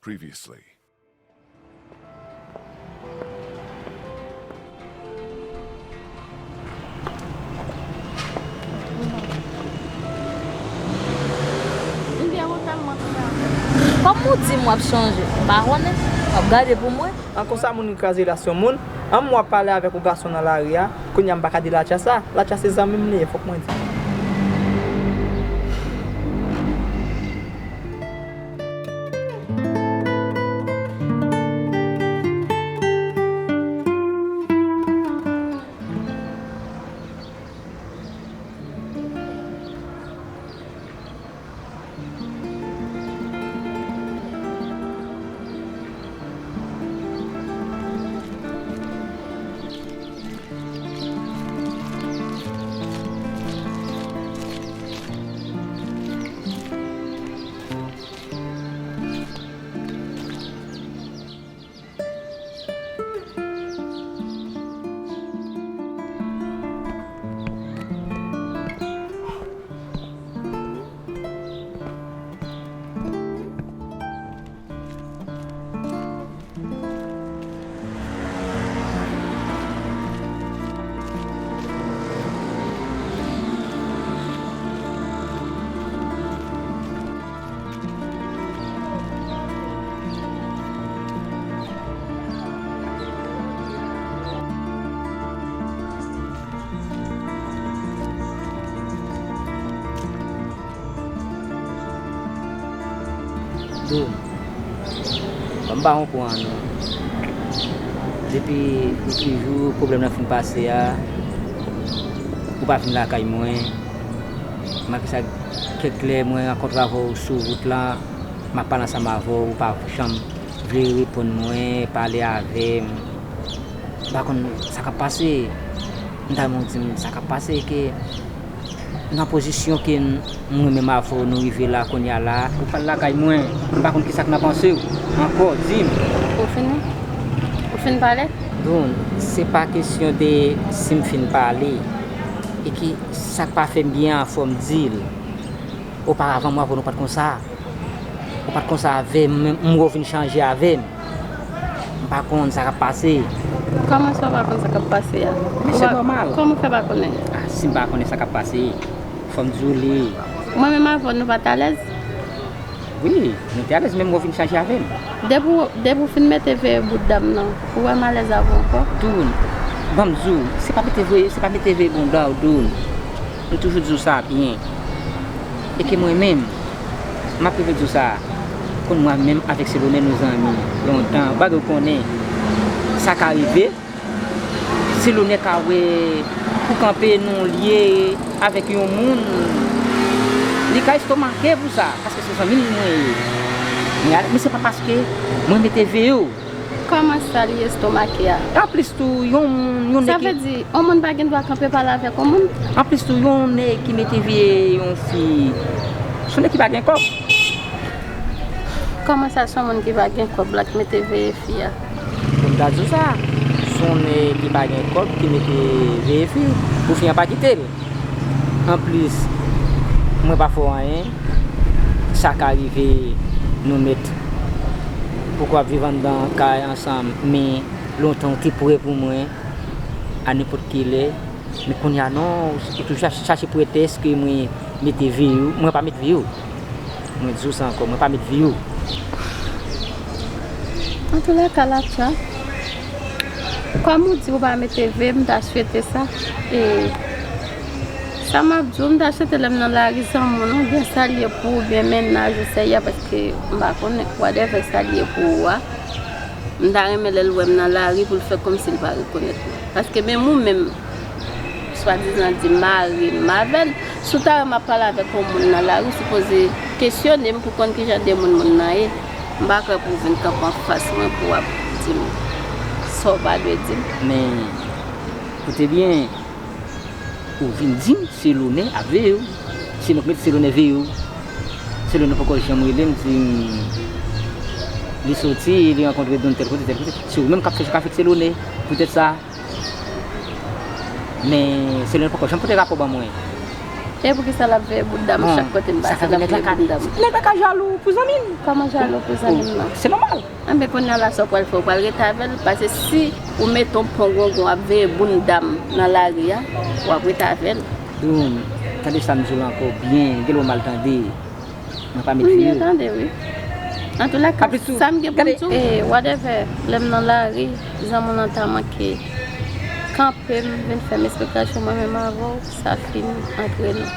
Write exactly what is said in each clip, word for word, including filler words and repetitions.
Previously. Kòm ou di m w ap chanje, m pa konnen. W ap gade pou mwen. An konsa moun ki kraze relasyon moun, an mwen w ap pale avèk yon gason nan lari a, kounye a m pa ka di Latya sa. Latya se zanmi m li ye, fòk mwen di. Dou, m pa konprann ou. Depi yon ti jou pwoblèm nan fin pase a, ou pa vin lakay mwen. Malgre sa, kèk lè mwen rankontre avè w sou wout la, m ap pale ansanm avè w, ou pa janm vle reponn mwen, pale avè m. M pa konn sa k ap pase. M ta renmen w di m sa k ap pase, ke nan pozisyon ke m, mwen menm avè w nou rive la kounye a la. Ou pral lakay mwen, m pa konn kisa k nan panse w ankò, di m. Ou fin, ou fin pale? Dou, se pa kesyon de si m fin pale, e ki sa k pa fè m byen an, fò m di l. Oparavan, mwen avè w nou pa t konsa. Ou pa t konsa avè m, men m wè w vin chanje avè m. M pa konn sa k ap pase. Kòman sa w pa konn sa k ap pase a? Men se nòmal. Kòman w fè pa konnen? Ah, si m pa konnen sa k ap pase, fò m di w li. Mwen menm avè w, nou pa t alèz? Wi, nou te alèz, men m wè w vin chanje avè m. Depi w, depi w fin mete veye bout dam nan, ou wè m alèz avè w ankò? Dou, ban m di w, se pa mete veye, se pa mete veye bout dam, Dou. M toujou di w sa byen. E ke mwen menm, m ap rive di w sa, konn mwen menm avèk Selone nou zanmi lontan, bagay ou konnen, sa ka rive. Selone ka wè pou kanpe nou lye avèk yon moun, li ka estomake pou sa, paske se zanmi l mwen ye. Men, men se pa paske mwen mete veye w. Kòman sa li estomake a? Anplis tou, yon moun, yon nèg ki... Sa vle di, yon moun pa gen dwa kanpe pale avèk yon moun? Anplis tou, yon nèg ki mete veye yon fi, se yon nèg ki pa gen kòb. Kòman sa, se yon moun ki pa gen kòb la ki mete veye fi a? Pou m ta di w sa, se yon nèg ki pa gen kòb ki mete veye fi pou fi an pa kite l. Anplis, mwen pa fè w anyen, sa ka rive nou mèt poko ap viv anndan kay ansanm, men lontan w te prè pou mwen, a nenpòt ki lè, men kounye a non, ou toujou chache, chache pretèks ke mwen mete veye w, mwen pa met veye w. Mwen di w sa ankò, mwen pa met veye w. Antoulèka, Latya, kòm ou di ou pa mete veye, m ta swete sa. E sa m ap di w, m ta swete lè m nan lari zanmi w lan, oubyen sa l ye pou ou, oubyen mennaj ou, sè a, paske m pa konnen, whatever sa l ye pou ou a, m ta renmen lè l wè m nan lari pou l fè kòmsi l pa rekonèt mwen. Paske menm ou menm, swadizan di mari m avè l. Si w ta wè m ap pale avèk yon moun nan lari, ou sipoze kesyone m pou konn kijan de moun moun nan ye. M pa kwè pou w vin kanpe anfas mwen pou w ap di m sa w pa dwe di m. Men, koute byen, ou vin di m Selone ap veye w. Se mwen ki mete Selone veye w. Selone poko janm rele m di m li soti, li rankontre Don tèl kote, tèl kote. Se ou menm k ap fè chak afè Selone. Poutèt sa, men Selone poko janm pote rapò ban mwen. E poukisa l ap veye bout dam chak kote m pase, l ap veye bout dam? Nèg la ka jalou pou zanmi l. Kòman jalou pou zanmi l lan? Se nòmal. Anben, kounye a la, sa w pral fè? W pral rete avè l? Paske si ou mete yon pon gwongwon ap veye bout dam nan lari a, w ap rete avè l. Doun, tande sa m di w la ankò byen, gen lè w mal tande. Mwen pa met vye. M byen tande, wi. Antoulaka, sa m gen pou m di w, e, whatever, lè m nan lari, zanmi w lan ta manke kanpe m, vin fè m esplikasyon, mwen menm avè w, sa fini antre nou.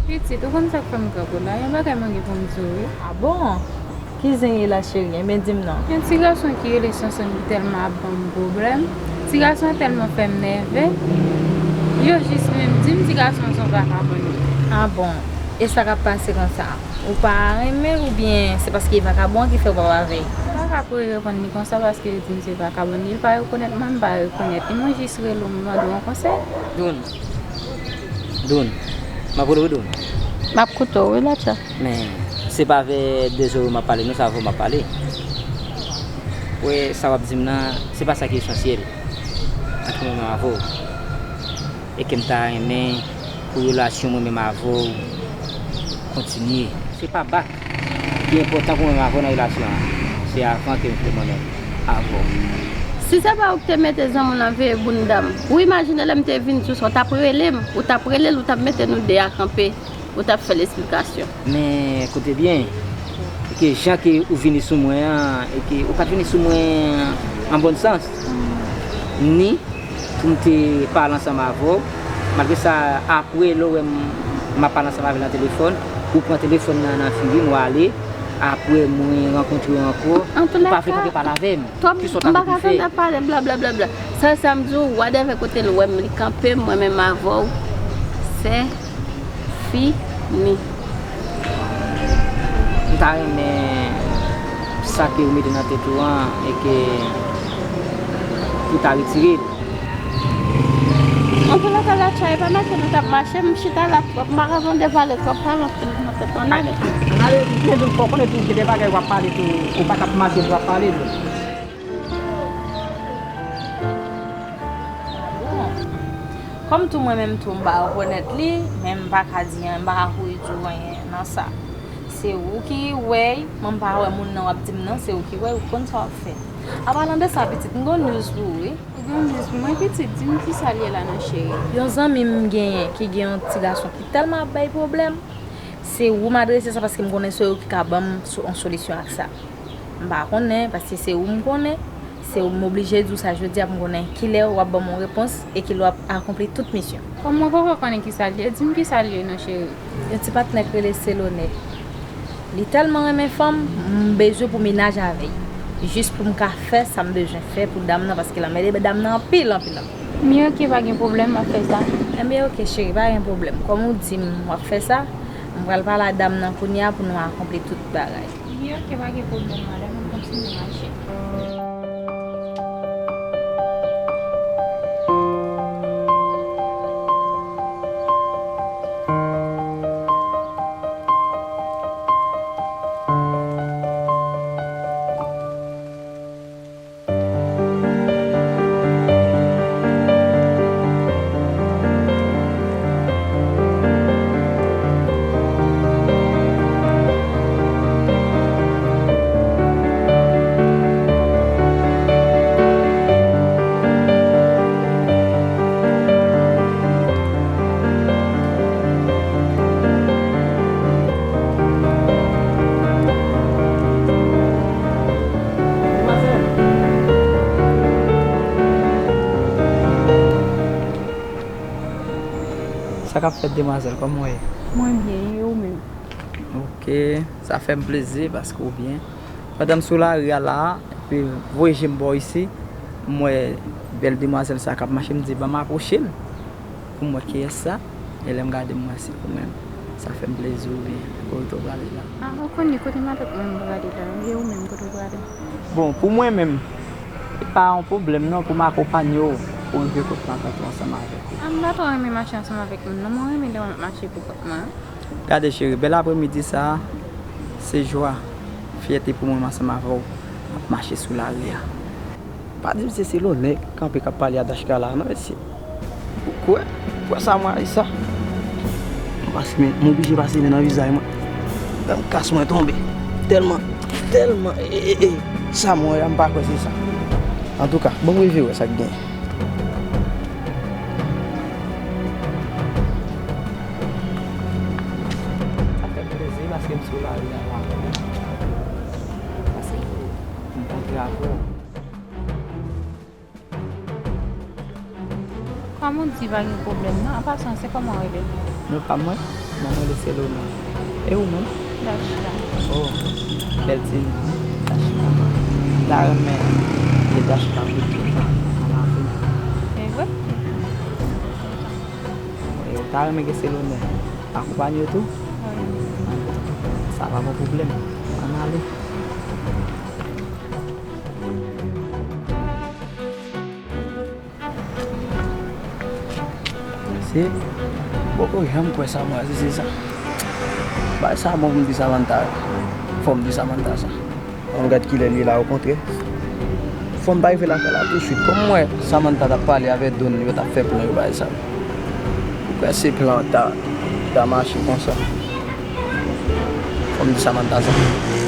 Pitit, ou konn sa k fè m krapo la? Yon bagay mwen gen pou m di w, wi. A bon? Ki zen ye la, cheri? Enben, di m non. Yon ti gason ki rele Sonson ki tèlman ap ban m pwoblèm. Ti gason an tèlman fè m nève. Yo jis menm di m ti gason an se yon vakabon li ye. A bon? E sa k ap pase konsa? Ou pa renmen l oubyen se paske li vakabon an ki fè w p ap avè l? M pa ka kouri reponn li konsa paske li di m se vakabon li. Li pa rekonèt mwen, m pa rekonèt li. Mwen jis rele w, m mande w yon konsèy. Doun. Doun. M ap koute w, wi, Doun. M ap koute w, wi, Latcha. Men, se pa avè de zòrèy m ap pale, non, se avè w m ap pale. Wè, sa w ap di m nan, se pa sa ki esansyèl ant mwen menm avè w. E ke m ta renmen pou relasyon mwen menm avè w kontinye. Se pa bak ki enpòtan pou mwen menm avè w nan relasyon an. Se avan ke m fè mwen menm avè w. Si se pa ou ki te mete zanmi w nan veye bounda m, ou imajine lè m te vin sou sa, w t ap rele m, ou t ap rele l, ou t ap mete nou de a kanpe. Ou t ap fè l esplikasyon. Men, koute byen, e ke jan ke ou vini sou mwen an, e ke ou pa t vini sou mwen an bòn sans, ni pou m te pale ansanm avè w. Malgre sa, apre, lè w wè m, m ap pale ansanm avè l nan telefòn, ou pran telefòn nan nan figi m, ou ale, apre mwen rankontre w ankò, ou pa vle kanpe pale avè m. Kisa w ta vle pou m fè? Tande ap pale blablabla. Sa, sa m di w, whatever kote l wè m, li kanpe m, mwen menm avè w, se fini. M ta renmen sa ke ou mete nan tèt ou an e ke ou ta retire l. Antoulaka, Latcha, e pa mache nou t ap mache, m chita la twòp, m pa ka tande pale twòp, pale anpil nan tèt mwen, ale. Ann ale, m te di w, fò w konnen tou, gen de bagay w ap pale tou, ou pa t ap mache pou w ap pale tou. Bon. Kòm tou mwen menm tou m pa rekonèt li, men m pa ka di anyen, m pa ka kouri di w anyen nan sa. Se ou ki wè, mwen m pa wè moun nan w ap di m nan, se ou ki wè, ou konn sa w ap fè. An palan de sa, pitit, m gon news pou ou, wi. Ou gon news pou mwen, pitit, di m kisa l ye la non, cheri. Yon zanmi m genyen ki gen yon ti gason ki tèlman ap bay pwoblèm, se ou m adrese sa paske m konnen se ou ki ka ban m so-, yon solisyon ak sa. M pa konnen, paske se ou m konnen, se ou m oblije di w sa jodi a pou m konnen kilè w ap ban m yon repons e kilè w ap akonpli tout misyon. Kòm mwen poko konnen kisa l ye, di m kisa l ye non, cheri. Yon ti patnè k rele Selone. Li tèlman renmen fanm, m bezwen pou mennaj avè l. Jis pou m ka fè sa m bezwen fè pou dam nan, paske l anmède dam nan anpil, anpil, anpil. M ye oke, pa gen pwoblèm, m ap fè sa. Enben oke, cheri, pa gen pwoblèm. Kòm ou di m w ap fè sa, m pral pale a dam nan kounye a pou nou akonpli tout bagay. M ye oke, pa gen pwoblèm, madanm, m kontinye mache. Sa k ap fèt, demwazèl, kòman w ye? Mwen byen, e ou menm? Oke, sa fè m plezi paske w byen. Pandan m sou lari a la a, epi voye je m bò isi, m wè bèl demwazèl sa k ap mache, m di, "Ban m apwoche l pou m wè kiyès sa." E lè m gade, m wè se ou menm. Sa fè m plezi, w byen. Kote w prale la? A, ou konnen kote matant mwen m prale la. E ou menm, kote w prale? Bon, pou mwen menm, se pa yon pwoblèm non pou m akonpanye w pou w rive kot matant ou ansanm avèk ou. A, m pa twò renmen mache ansanm avèk moun non, mwen renmen lè mwen ap mache pou kont mwen. Gade cheri, bèl apremidi sa a, se jwa, fyète pou mwen ansanm avè w ap mache sou lari a. Pa di m se Selone k kanpe k ap pale a Dashka la non, mesye. Ou kwè? Ou kwè sa mwen a sa? M pase men, m oblije pase men nan vizaj mwen. Menm kas mwen tonbe. Tèlman, tèlman, e, e, e, sa mwen wè a, m pa kwè se sa. Antouka, ban m rive wè sa k gen. Sa fè m plezi paske m sou lari a la. Paske m kontre avè w. Kòm ou di pa gen pwoblèm non, an pasan se kòman w rele? Non pa mwen, non mwen rele Selone. E ou menm? Dachka. Oh, bèl ti non. Dachka. M ta renmen gen Dachka pou tout tan nan lavi m. E vre? E ou ta renmen gen Selone akonpanye w tou? Wi. Sa pa gen pwoblèm. Ann ale. Se, m poko janm kwè sa mwen, se, se sa. Bagay sa bon pou m di Samantha. Fò m di Samantha sa. Ann gad kilè l ye la, okontrè. Fò m pa rive lakay la tousuit. Kòm m wè Samantha t ap pale avè Don, yo t ap fè plan yo, bagay sa. Ou kwè se plan an ta, ta mache konsa. Fò m di Samantha sa.